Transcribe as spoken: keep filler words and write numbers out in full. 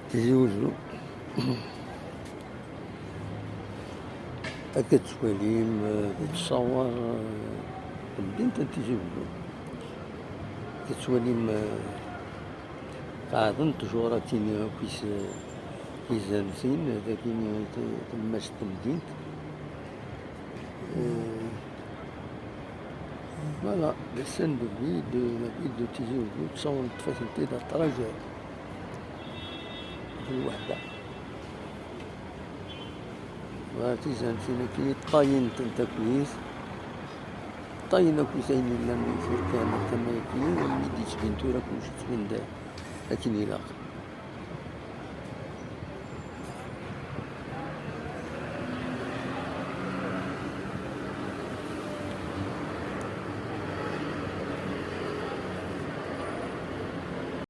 Tizi Wezzu. Akka tettwalim, eh, tettṣawar, eh, tamdint n Tizi Wezzu. Akka tettwalim, eh, qeɛdent tjuratin akk is-, izersin, dagi, eh, t-, tlemmast n temdint. Eh, voilà, des scènes de vie de la ville de Tizi Wezzu, ttṣawrent, ṭṭfent-id à travers d lweḥda. Ɣer tizertin-agi, ṭṭayen-tent akkit, ṭṭayen akkit ayen yellan di tama-agi, almi d-yettbin tura kullec yettbin-d akken ilaq.